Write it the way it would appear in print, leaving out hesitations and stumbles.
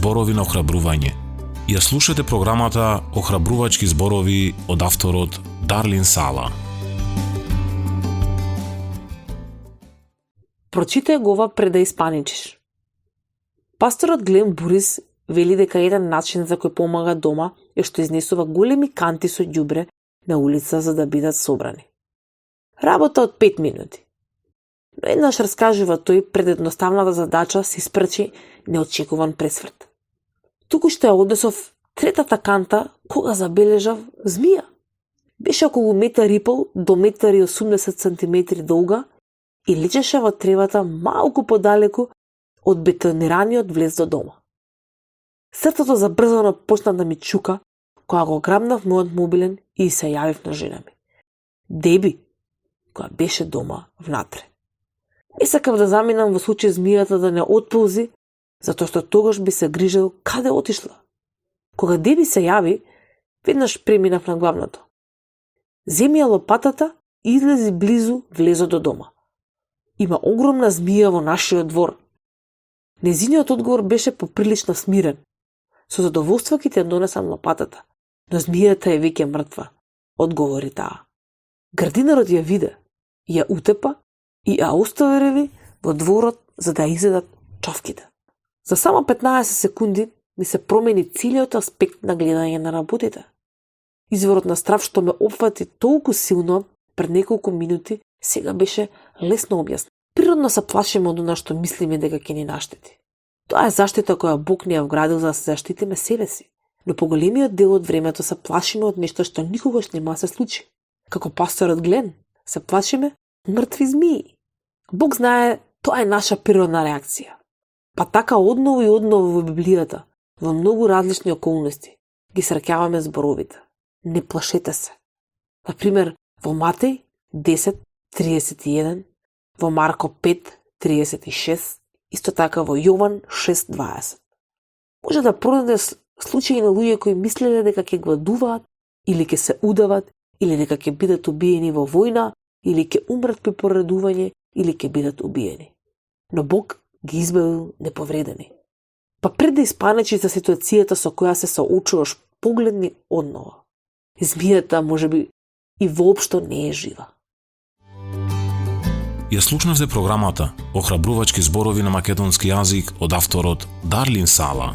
зборови на охрабрување. Ја слушате програмата Охрабрувачки зборови од авторот Дарлин Сала. Прочитај го ова пред да испаничиш. Пасторот Глен Бурис вели дека еден начин за кој помага дома е што изнесува големи канти со ѓубре на улица за да бидат собрани. Работа од 5 минути. Но еднаш раскажува тој пред едноставната задача се испрчи неочекуван пресврт. Туку што ја однесов третата канта кога забележав змија. Беше околу метар и пол до метар и 80 сантиметри долга и лечеше во тревата малку подалеку од бетонираниот влез до дома. Срцето забрзано почна да ми чука кога го грабнав мојот мобилен и се јавив на жена ми. Деби, која беше дома внатре. Не сакав да заминам во случај змијата да не отползи, затоа што тогаш би се грижел каде отишла. Кога Деби се јави, веднаш преминав на главното. Земи ја лопатата и излези близу влезот до дома. Има огромна змија во нашиот двор. Незиниот одговор беше поприлично смирен. Со задоволство ќе ти ја донесам лопатата, но змијата е веќе мртва, одговори таа. Градинарот ја виде, ја утепа и ја остави во дворот за да изедат човките. За само 15 секунди ми се промени целиот аспект на гледање на работите. Изворот на страв што ме опфати толку силно пред неколку минути сега беше лесно објаснен. Природно се плашиме од она што мислиме дека ќе ни наштети. Тоа е заштита која Бог ни ја вградил за да се заштитиме себе си. Но поголемиот дел од времето се плашиме од нешто што никогаш нема да се случи. Како пасторот Глен, се плашиме мртви змии. Бог знае, тоа е наша природна реакција. Па така одново и одново во Библијата, во многу различни околности, ги среќаваме зборовите. Не плашете се. Например, во Матеј 10:31, во Марко 5:36, исто така во Јован 6:20. Може да пронајде случаи на луѓе кои мислеле дека ќе гладуваат, или ќе се удават, или дека ќе бидат убиени во војна, или ќе умрат при поредување, или ќе бидат убиени. Но Бог ги избавил неповредени. Па пред да испанечи за ситуацијата со која се соочуваш, погледни однова. Змијата можеби и воопшто не е жива. Ја слушнавте програмата Охрабрувачки зборови на македонски јазик од авторот Дарлин Сала.